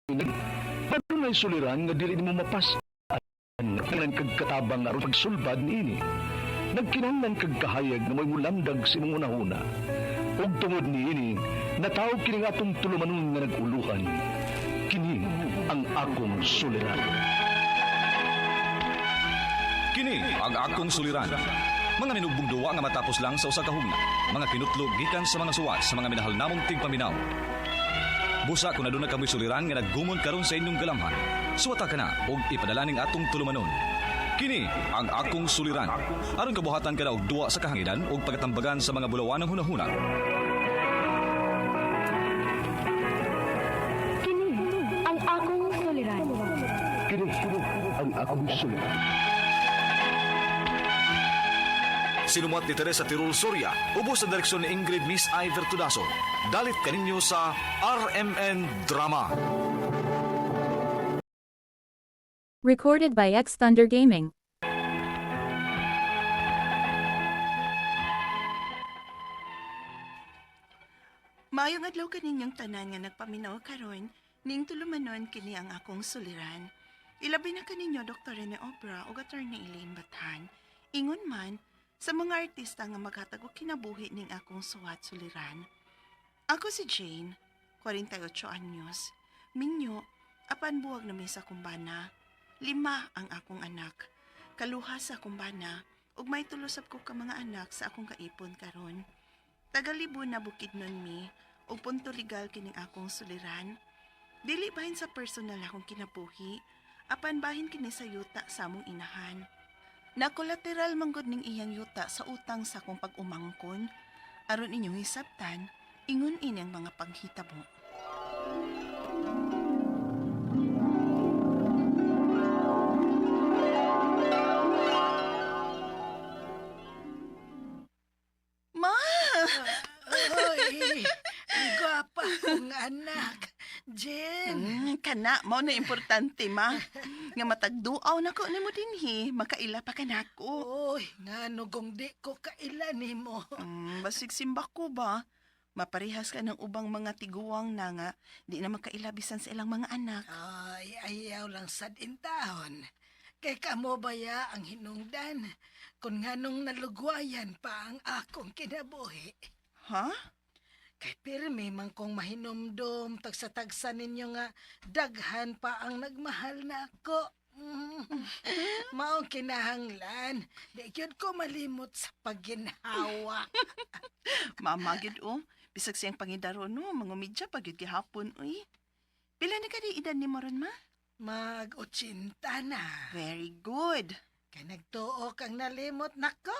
Adunay suliran nga dili nimo mapas-an. Nagkinahanglan kag katabang aron pagsulbad niini. Nagkinahanglan kag kahayag nga mo'y mulamdag sa imong hunahuna. Ug tungod niini, natawo kini nga atong tulumanon nga nag-uluhan. Kini ang akong suliran. Kini ang akong suliran. Mga minugbong duwa nga matapos lang sa usa ka hugna. Mga kinutlog gikan sa mga suwat sa mga minahal namong tigpaminaw. Busa kung aduna kamoy suliran nga naggumon karon sa inyong galamhan. Suwata ka na og ipadala ning atong tulumanon. Kini ang akong suliran. Aron kabuhatan ka na og duwa sa kahanginan ug pagatambagan sa mga bulawanang hunahuna. Kini ang akong suliran. Kini ang akong suliran. Sinumuat ni Teresa Tirul Soria, ubos sa direksyon ni Ingrid Miss Iver Tudaso. Dalit kaninyo sa RMN Drama. Recorded by X Thunder Gaming. Maayong adlaw kaninyong tanan nga nagpaminaw karon, ning tulumanon kini ang akong suliran. Ilabi na kaninyo Dr. Rene Obra ug Attorney Elaine Bathan. Ingon man sa mga artista nga maghatag og kinabuhi ning akong suwat suliran. Ako si Jane, 48 anyos. Minyo, apan buwag na mi sa kumbana. Lima ang akong anak. Kaluha sa kumbana ug may tulo sab ko ka mga anak sa akong kaipon karon. Tagalibo na Bukidnon mi ug punto legal kining akong suliran. Dili bahin sa personal akong kinabuhi, apan bahin kini sa yuta sa among inahan. Nakolateral manggod ning iyang yuta sa utang sa akong pag-umangkon. Aron inyong hisabtan, ingon ini ang mga panghitabo. Ma! Oy, gwapa kong anak. Jen, Kana, mao na importante, ma. Nga matagduaw na ko nimo dinhi, makaila pa kanako. oy, nga nugong di ko kaila nimo. Basig simba ko ba? Maparehas ka ng ubang mga tiguang na nga, di na makailabisan sa ilang mga anak. Ay, ayaw lang sad intahon. Kay kamo baya ang hinungdan, kung nganong nalugwayan pa ang akong kinabuhi. Ha? Kay pirmi man kong mahinumdum, tagsa-tagsa ninyo nga daghan pa ang nagmahal na ako. Maong kinahanglan, di gyud ko malimot sa pagginhawa. Mama gid oh. Bisag siyang pangidaro no, mangumidya pa gyud gihapon uy. Pila na ka di edad nimo ron, ma? Mag-80 na. Very good. Kay nagtuo kang nalimot nako.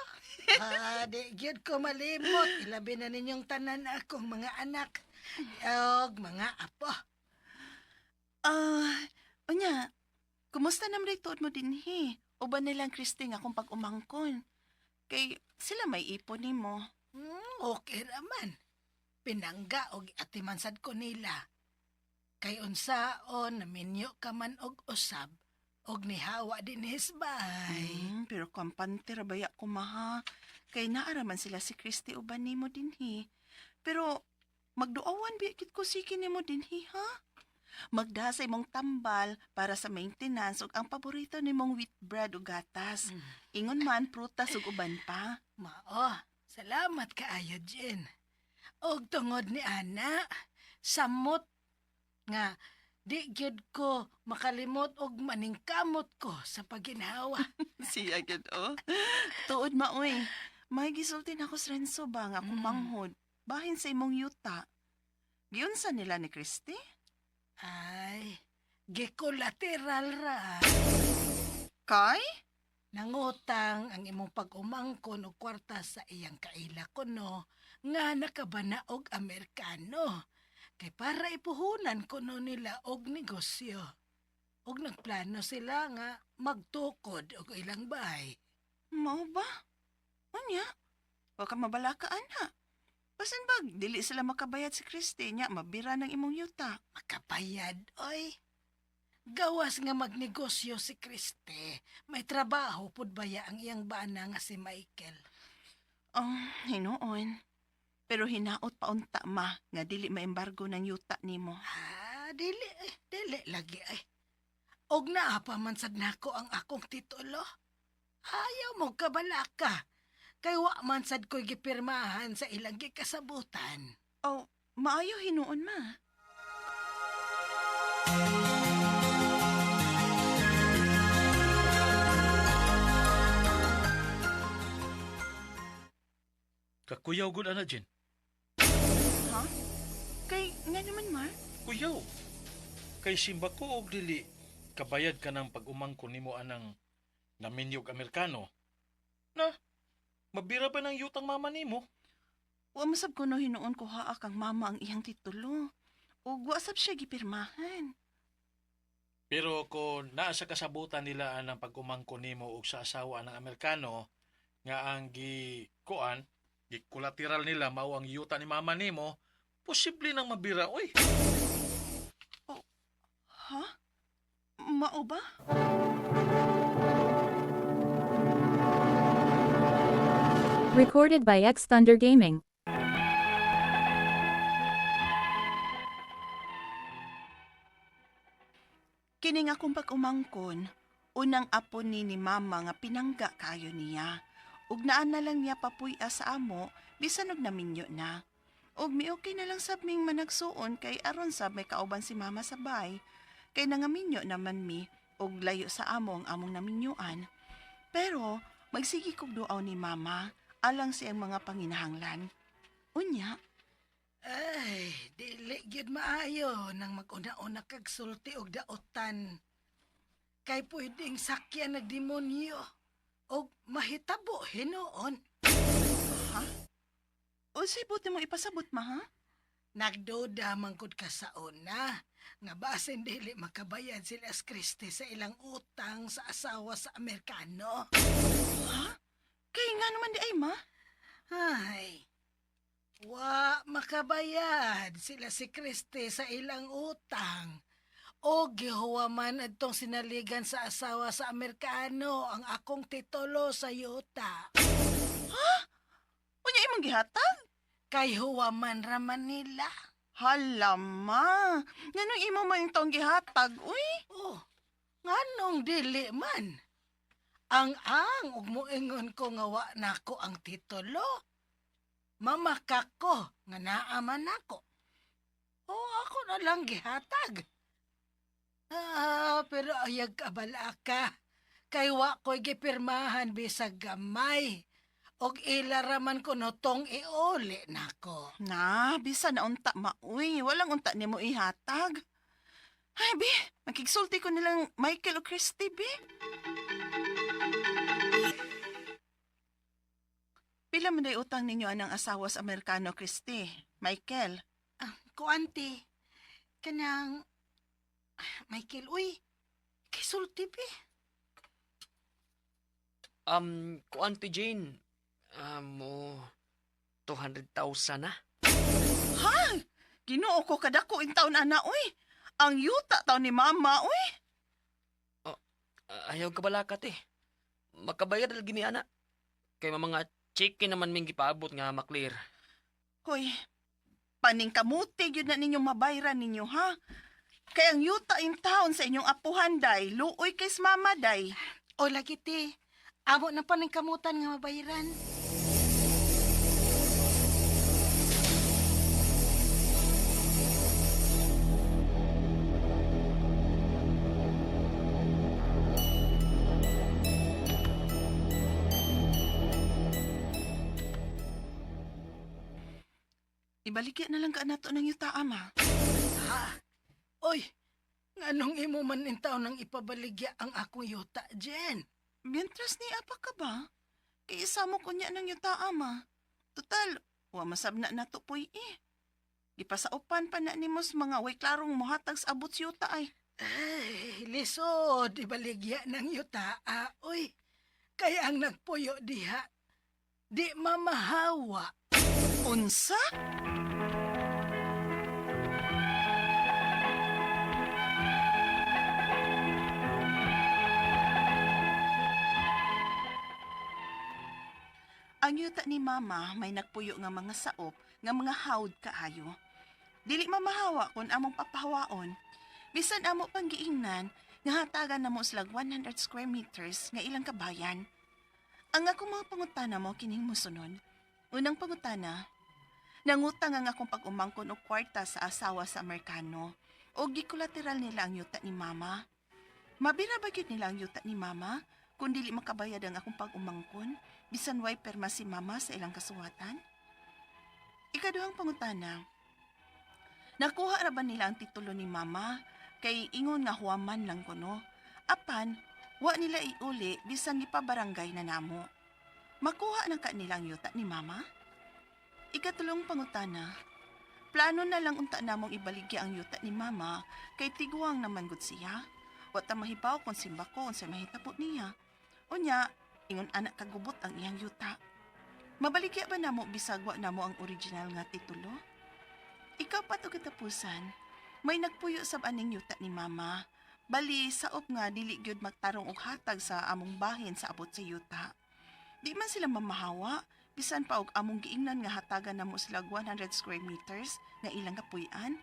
Ah, di gyud ko malimot. Ilabi na ninyong tanan akong mga anak og mga apo. Ah, unya. Kumusta naman rin tuod mo dinhi? Uban nilang Christy nga akong pag-umangkon. Kay sila may ipon nimo. Okay raman. Pinangga og atiman sad ko nila. Kay unsaon naminyo ka man og usab og nihawa dinhis bay. Pero kampante ra baya ko maha. Kay naaraman sila si Christy uban nimo dinhi. Pero magduawan biya kit ko sige nimo dinhi ha? Magda sa imong tambal para sa maintenance ug ang paborito nimong wheat bread ug gatas. Ingon man prutas ug uban pa. Mao, salamat kaayo, Jen. Og tungod ni Ana, samot nga di gyud ko makalimot og maningkamot ko sa paginhawa. Siya gid oh. Tuod maoy. May gisulti na ko sa Renzo ba nga akong manghod. Bahin sa imong yuta. Giunsa nila ni Christy? Ay, gikolateral ra. Kay? Nangutang ang imong pag-umangkon og kwarta sa iyang kaila kuno nga nakabana og Amerikano. Kay para ipuhunan kuno nila og negosyo. Og nagplano sila nga magtukod og ilang bahay. Mao ba? Unya? Wa ka mabala ka, ana. Basan ba, dili sila makabayad si Christy nya, mabira ng imong yuta. Makabayad, oy. Gawas nga magnegosyo si Kriste, may trabaho pud baya ang iyang bana nga si Michael. Oh, hinuon. Pero hinaot pa unta ma, nga dili maembargo ng yuta nimo. Ah, Dili, eh, dili lagi ay. Og naa pa man sad nako ang akong titulo. Ayaw mo kabalaka. Kay wa man sad ko'y gipirmahan sa ilang gikasabutan. Oh, maayo hinuon ma. Kakuyaw gud ana Jen. Ha? Kay nga naman Mark? Kuyaw. Kay simba ko og dili kabayad ka ng pag-umangko nimo anang naminyog Amerikano. Na, mabira pa ng yutang mama nimo. Wa masab ko no hinuon ko haa kang mama ang iyang titulo. Ug wa sab siya gipirmahan. Pero kung naa sa kasabutan nila anang pag-umangko nimo og sa asawa ng Amerikano nga ang gikuan, gikulateral nila mao ang yuta ni mama nimo, posible nang mabira oy. Ha? Mao ba? Recorded by X Thunder Gaming. Kini nga akong pag-umangkon, unang apo ni mama nga pinangga kayo niya. Ug naa na lang niya papuy-a sa amo, bisan og naminyo na. Ug mi-okay na lang sab ming managsuon kay aron sab may kauban si mama sa bay. Kay nangaminyo naman mi ug layo sa amo ang among naminyuan. Pero magsige kog duaw ni mama alang sa iyang mga panginahanglan. Unya, Ay, dili gyud maayo nang mag-una-una kag sulti og daotan. Kay pwedeng sakyan ng demonyo og mahitabo hinuon. unsay buti mo ipasabot ma ha? Nagduda man gud ka sa una nga basin dili makabayad sila as Kristi sa ilang utang sa asawa sa Amerikano. Kay nga naman di ay ma. Ay, wa makabayad sila si Kristi sa ilang utang. O gihuwa man adtong sinaligan sa asawa sa Amerikano ang akong titulo sa yuta. Unya imong gihatag? Kay huwa man ra Manila. Hala ma, nganong imo man yung taong gihatag, uy? Oh, nganong dili man? Ang ug moingon ko nga wa nako ang titulo. Mamakak ko nga naa man nako. Oh, ako na lang gihatag. Ah, pero ayag kabala ka. Kay wa ko'y gipirmahan bisag gamay. Og ila raman ko no tong iuli nako. Na, bisa na unta ma, uy. Walang unta nimo ihatag. Ay, bi, makigsulti ko nilang Michael o Christy, bi. Pila man day utang ninyo anang asawa sa Amerikano, Christy? Michael? Ah, kuante. Kanang ah, Michael, uy. Kay sulti bi. Kuan ti Jane, mo 200,000 na. Ginoo ko kadako in taon ana, uy. Ang yuta taon ni mama, uy. Ayaw ka balakat eh. Makabayad lagi mi ana. Kay mga chicken naman ming gipaabot nga maklear. Hoy, paningkamuti yun na ninyong mabayran ninyo, ha? Kaya ang yuta in town sa inyong apuhan, day. Luoy kay mama, day. O lagi ti. Amo na pa ng kamutan nga mabayaran. Ibaligya na lang ka nato ng yuta, ama. Ha? Oy, nganong imo man intaw nang ipabaligya ang akong yuta, Jen? Mientras ni apa ka ba? Kay isa mo kunya ng yuta, ama. Total, wa masab na nato poy eh. Gipasaupan pa na nimo sa mga way klarong mohatag sa abot sa yuta ay. Ay, lisod, ibaligya ng yuta, ah, oy. Kaya ang nagpuyo diha, di mamahawa. Unsa? Ang yuta ni mama may nagpuyo nga mga saop nga mga hawd kaayo. Dili mamahawa kung among papahawaon. Bisan amo pang giingnan, nga hatagan namo sila 100 square meters nga ilang kabayan. Ang akong mga pangutana mo kining mosunod. Unang pangutana, nangutang ang akong pag-umangkon og kwarta sa asawa sa Amerikano o gikolateral nila ang yuta ni Mama. Mabira ba gyud nila ang yuta ni Mama kung dili makabayad ang akong pag-umangkon bisan way perma si Mama sa ilang kasuwatan? Ikaduhang pangutana, nakuha ra ba nila ang titulo ni Mama kay ingon nga huwaman lang kuno? Apan, wa nila iuli bisan gipabarangay na namo. Makuha na ka nila ang yuta ni Mama? Ikatulong pangutana, plano na lang unta namong ibaligya ang yuta ni Mama kay tiguang naman gud siya. Wa ta mahibaw kung simbako unsay mahitabo niya. Unya, ingon anak kagubot ang iyang yuta. Mabaligya ba namo bisag wa namo ang original nga titulo? Ikaapat og katapusan, may nagpuyo sab aning yuta ni Mama. Bali, saop nga dili gyud magtarong og hatag sa among bahin sa abot sa yuta. Di man sila mamahawa, bisan pa og among giingnan nga hatagan namo sila og 100 square meters nga ilang kapuy-an.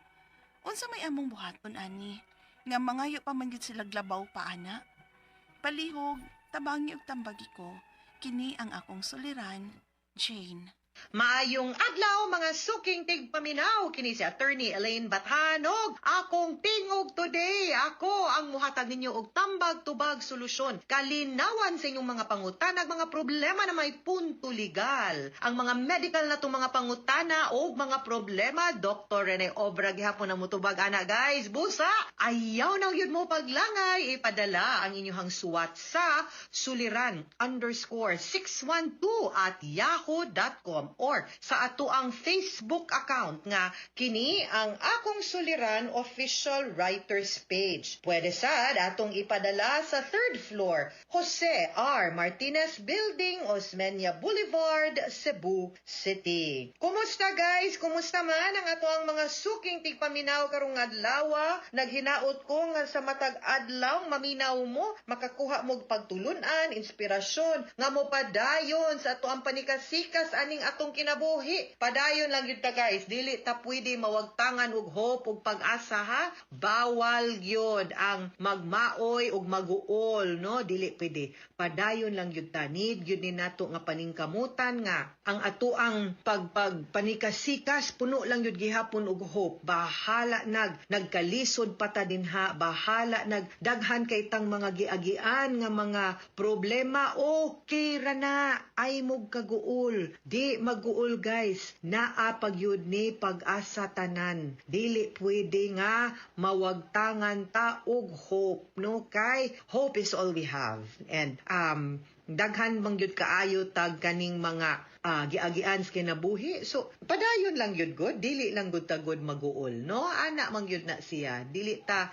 Unsa may among buhaton ani? Nga mangayo pa man gyud sila labaw pa ana. Palihog, tabangi og tambagi ko. Kini ang akong suliran, Jane. Maayong adlaw, mga suking tigpaminaw, kini si Attorney Elaine Bathanog. Akong tingog today, ako ang muhatag ninyo og tambag, tubag, solusyon, kalinawan sa inyong mga pangutana, mga problema na may punto legal. Ang mga medical na itong mga pangutana o mga problema, Dr. Rene Obra gihapon na mutubag ana, guys. Busa, ayaw na yun mo paglangay, ipadala ang inyong suwat sa suliran_612@yahoo.com or sa ato ang Facebook account nga kini ang Akong Suliran Official Writers Page. Pwede sad atong ipadala sa third floor, Jose R. Martinez Building, Osmeña Boulevard, Cebu City. Kumusta, guys? Kumusta man ang ato ang mga suking tigpaminaw karong adlaw? Naghinaot ko nga sa matag adlaw maminaw mo, makakuha mo og pagtulunan, inspirasyon nga mo padayon sa ato ang panikasikas aning atong kinabuhi. Padayon lang yun ta, guys. Dili ta pwede mawagtangan og hope ug pag-asa, ha. Bawal gyud ang magmaoy ug maguol, no? Dili pwede. Padayon lang gyud ta. Need gyud ni nato nga paningkamutan nga ang ato ang pagpag panikasikas puno lang gyud gihapon og hope. Bahala nag nagkalisod pa ta dinha, bahala nag daghan kay tang mga giagian nga mga problema, okay ra na, ay mog kaguol. Di maguol, guys. Naa pagyud ni pag-asa tanan. Dili pwede nga mawagtangan ta og hope, no? Kay hope is all we have. And daghan man gyud kaayo tag kaning mga giagian sa kinabuhi. So padayon lang gyud gud, dili lang gud ta gud maguol, no? Ana man gyud na siya. Dili ta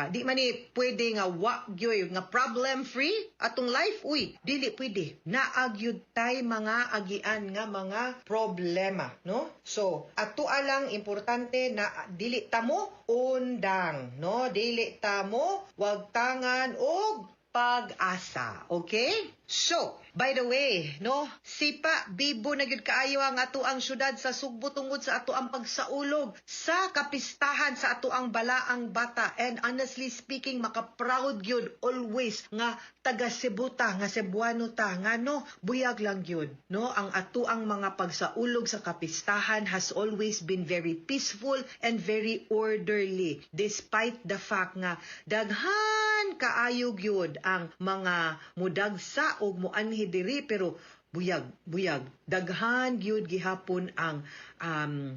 di man ni pwede nga wa gyud nga problem free atong life, uy. Dili pwede. Naa gyud tay mga agian nga mga problema, no? So ato lang importante na dili ta mo undang, no? Dili ta mo wagtangan og pag-asa. Okay? So, by the way, no, sipa, bibo na gyud kaayo ang ato ang syudad sa Sugbo tungod sa ato ang pagsaulog sa kapistahan sa ato ang Balaang Bata. And honestly speaking, maka-proud gyud always nga taga Cebu ta, nga Cebuano ta, nga no, buyag lang gyud, no, ang ato ang mga pagsaulog sa kapistahan has always been very peaceful and very orderly despite the fact nga daghan kaayo gyud ang mga mudagsa og muanhi diri, pero buyag buyag, daghan gyud gihapon ang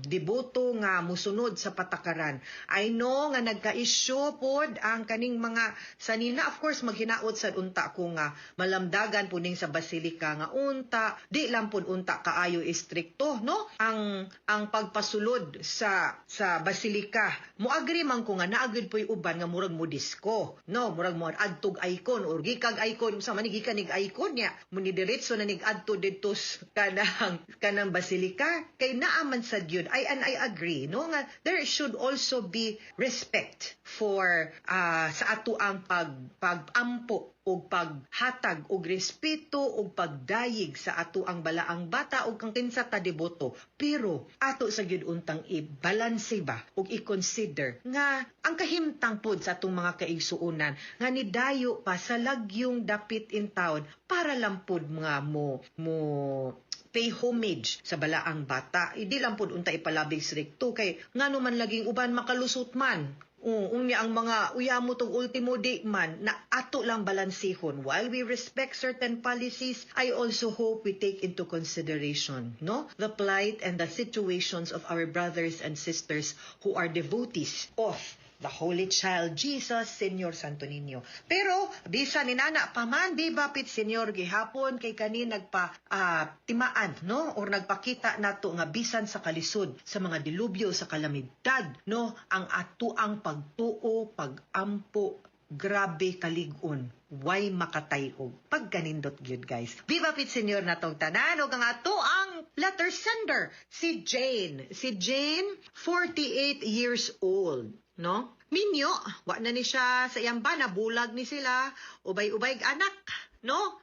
deboto nga musunod sa patakaran. I know nga nagka-issue pod ang kaning mga sanina. Of course, maghinaot sad unta ko nga malamdagan po ning sa basilika nga unta di lang pod unta kaayo istrikto, no, ang pagpasulod sa basilika. Mo-agree man ko nga naa gyud po'y uban nga murag mo disco, no, murag mo adtog icon or gikag icon sa man, gikan nig icon niya mo ni diretso na nig adto didto kanang kanang basilika kay naa man man sad yun. I and I agree, no, nga there should also be respect for sa ato ang pag-ampo og paghatag og respeto og pagdayeg sa ato ang balaang bata og kang kinsa ta deboto, pero ato sa gyud untang i-balanse ba og i-consider nga ang kahimtang pod sa atong mga kaigsuonan nga nidayo pa sa lagyong dapit in town para lang pod nga mo pay homage sa balaang bata. Hindi lang pod unta ipalabig stricto kay ngano man laging uban makalusot man. Unya ang mga uyamo tong ultimo di man na ato lang balansihon. While we respect certain policies, I also hope we take into consideration, no, the plight and the situations of our brothers and sisters who are devotees of the Holy Child Jesus, Señor Santo Niño. Pero bisan ni nana pa man, di ba, Pit Señor, gihapon kay kani nagpa timaan, no, or nagpakita nato nga bisan sa kalisod, sa mga dilubyo, sa kalamidad, no, ang ato ang pagtuo, pagampo, grabe kalig-on, way makatayog pagkanindot gyud, guys. Viva Pit Señor natong tanan ug ang ato ang letter sender, si Jane. Si Jane, 48 years old, no, minyo, wa na ni siya sa iyang bana, bulag ni sila, ubay-ubay anak, no.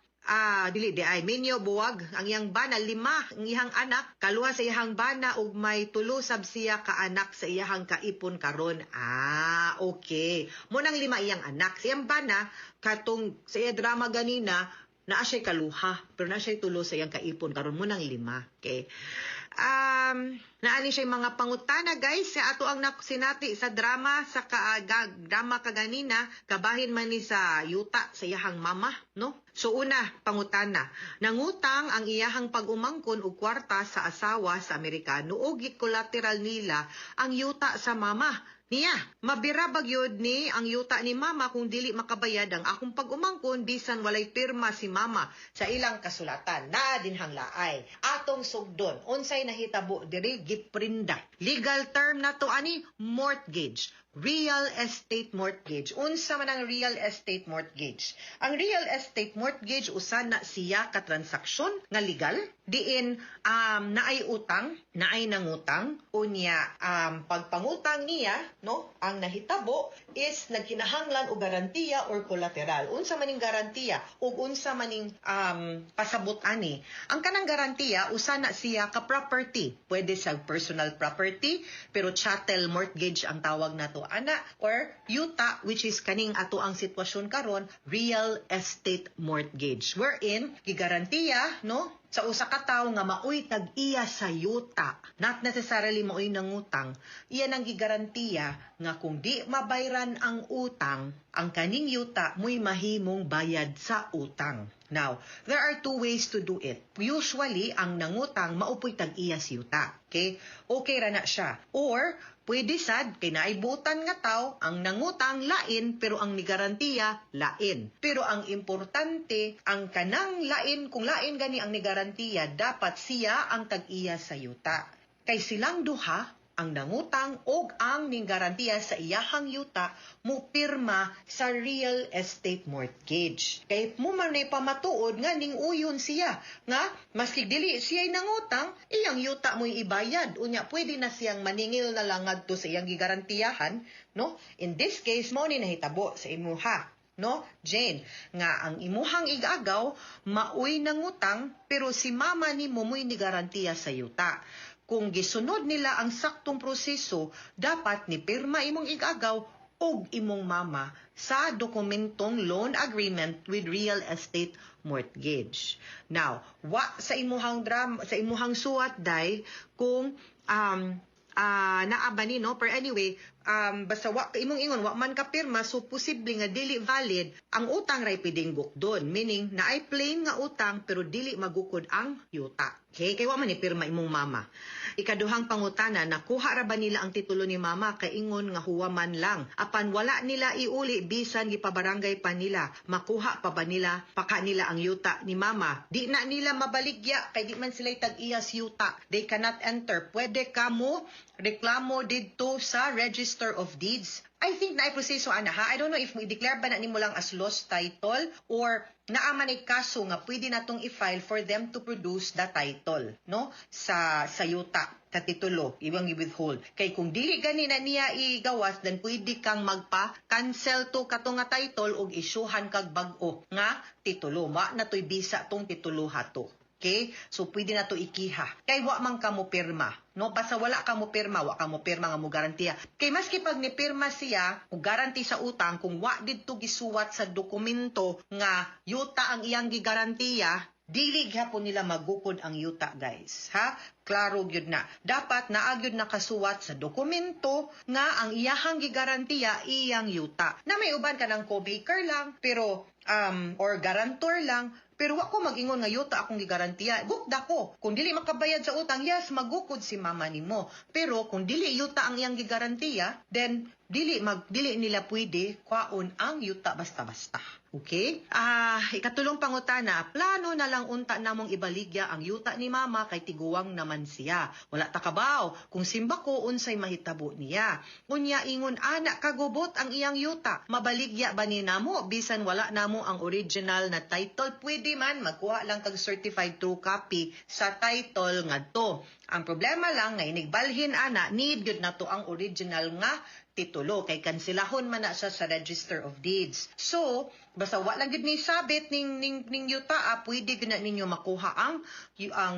Dili di ay minyo, buwag ang iyang bana, lima ang iyang anak, kaluha sa iyang bana ug may tulo sab siya ka anak sa iyang kaipon karon. Ah, okay. Mo nang lima iyang anak. Sa iyang bana katong sa iya drama ganina, naa siya kaluha, pero naa siya tulo sa iyang kaipon karon, mo nang lima. Okay. Naani siya mga pangutana, guys, sa ato ang sinati sa drama sa drama kaganina, kabahin man ni sa yuta sa iyahang mama, no? So una, pangutana, nangutang ang iyahang pag-umangkon og kwarta sa asawa sa Amerikano ug collateral nila ang yuta sa mama niya. Mabira ba gyud ni ang yuta ni mama kung dili makabayad ang akong pag-umangkon bisan walay pirma si mama sa ilang kasulatan na dinhang laay? Atong sugdon, unsay nahitabo diri? Giprinda. Legal term nato ani, mortgage. Real estate mortgage. Unsa man ang real estate mortgage? Ang real estate mortgage, usa na siya ka transaksyon nga legal diin naay utang, naay nangutang, unya pagpangutang niya, no, ang nahitabo is nagkinahanglan og garantiya or collateral. Unsa man ning garantiya ug unsa man ning pasabot ani? Ang kanang garantiya, usa na siya ka property. Pwede sa personal property, pero chattel mortgage ang tawag nato ana, or yuta, which is kaning ato ang sitwasyon karon, real estate mortgage wherein gigarantiya, no, sa usa ka tawo nga maoy tag-iya sa yuta, not necessarily maoy nangutang, iyan ang gigarantiya nga kung di mabayran ang utang, ang kaning yuta mo'y mahimong bayad sa utang. Now, there are two ways to do it. Usually, ang nangutang mao poy tag-iya sa yuta. Okay? Okay ra na siya. Or, pwede sad, kay naibutan nga tao, ang nangutang lain, pero ang nigarantiya lain. Pero ang importante, ang kanang lain, kung lain gani ang nigarantiya, dapat siya ang tag-iya sa yuta. Kay silang duha, ang nangutang og ang ninggarantiya sa iyahang yuta, mo pirma sa real estate mortgage. Kay mo man nay pamatuod nga ning uyon siya nga maski dili siya nangutang, iyang yuta mo'y ibayad. Unya pwede na siyang maningil na lang ngadto sa iyang gigarantiyahan, no? In this case, mo ni nahitabo sa imuha, no, Jane, nga ang imuhang igagaw maoy nangutang pero si mama nimo mo'y nigarantiya sa yuta. Kung gisunod nila ang saktong proseso, dapat ni pirma imong igagaw og imong mama sa dokumentong loan agreement with real estate mortgage. Now, wa sa imuhang drama, sa imuhang suwat day kung naa ba ni, no, pero anyway, basta wa imong ingon wa man ka pirma, so posible nga dili valid ang utang ray pwedeng gukdon, meaning naay plain nga utang pero dili magukod ang yuta. Okay, kay wa man ni pirma imong mama. Ikaduhang pangutana, nakuha ra ba nila ang titulo ni mama kay ingon nga huwaman lang apan wala nila iuli bisan gipabarangay pa nila? Makuha pa ba nila paka nila ang yuta ni mama? Di na nila mabaligya kay di man sila tag-iyas yuta. They cannot enter. Pwede ka mo reklamo didto sa Register of Deeds. I think naay proseso ana ha. I don't know if mo-declare ba na nimo lang as lost title or naa man ay kaso nga pwede natong i-file for them to produce the title, no, sa yuta, sa titulo ibang i-withhold. Kay kung dili gani na niya igawas, then pwede kang magpa-cancel to kato nga title ug isyuhan kag bag-o nga titulo. Wa na to'y bisa tong titulo hato. Okay? So, pwede na to ikiha. Kay wa man ka mo pirma. No? Basta wala ka mo pirma, wa ka mo pirma nga mo garantiya. Kay maski pag ni pirma siya, o garanti sa utang, kung wa didto gisuwat sa dokumento nga yuta ang iyang gigarantiya, dili gyapon nila magukod ang yuta, guys. Ha? Klaro gyud na. Dapat naa gyud nakasuwat sa dokumento nga ang iyahang gigarantiya iyang yuta. Na may uban ka ng co-backer lang, pero or guarantor lang, pero wa ko mag-ingon nga yuta akong gigarantiya. Gukda ko. Kung dili makabayad sa utang, yes, magukod si mama nimo. Pero kung dili yuta ang iyang gigarantiya, then dili nila pwede kwaon ang yuta basta-basta. Okay? Ah, ikatulong pangutana, plano na lang unta namong ibaligya ang yuta ni mama kay tiguwang naman siya. Wala ta kabaw kung simba ko unsay mahitabo niya. Unya ingon ana kagubot ang iyang yuta. Mabaligya ba ni namo bisan wala namo ang original na title? Pwede man magkuha lang kag certified true copy sa title ngadto. Ang problema lang nga inigbalhin ana, need gyud nato ang original nga titulo kay kansilahon man na siya sa Register of Deeds. So, basta wa lang gyud ni sabit ning yuta, ah, pwede gyud na ninyo makuha ang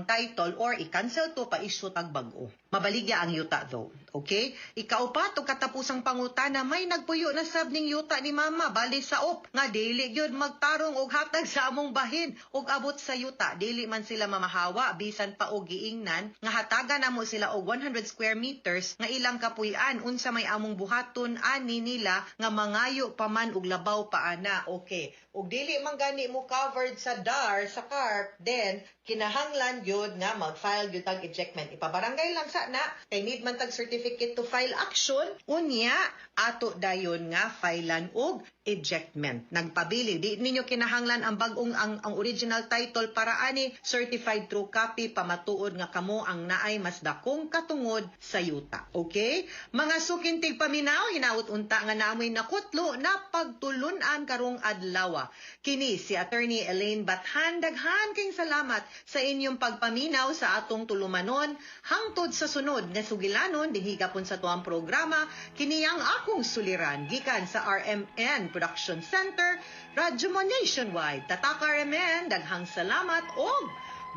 title or i-cancel to pa issue tag bag-o. Mabaligya ang yuta though. Okay? Ikaupat ug katapusang pangutana, may nagpuyo na sab ning yuta ni mama bali saop nga dili gyud magtarong og hatag sa among bahin og abot sa yuta. Dili man sila mamahawa bisan pa og giingnan nga hatagan namo sila og 100 square meters nga ilang kapuy-an. Unsa may among buhaton ani nila nga mangayo pa man og labaw pa ana? Okay. Ug dili man gani mo covered sa DAR, sa CARP, then kinahanglan gyud nga mag-file gyud tag ejectment. Ipabarangay lang sa na kay need man tag certificate to file action. Unya ato dayon nga filean og ejectment. Nagpabili di ninyo kinahanglan ang bag-ong ang original title para ani, certified true copy pamatuod nga kamo ang naay mas dakong katungod sa yuta. Okay? Mga suking tigpaminaw, hinaut unta nga naamoy nakutlo na pagtulunan karong adlaw. Kini si Attorney Elaine Bathan. Daghan kayong salamat sa inyong pagpaminaw sa atong tulumanon. Hangtod sa sunod nga sugilanon dinhi gapon sa tuang programa, kini ang akong suliran gikan sa RMN Production Center, Radyo Mo Nationwide. Tatak RMN, daghang salamat og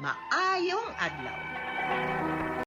maayong adlaw.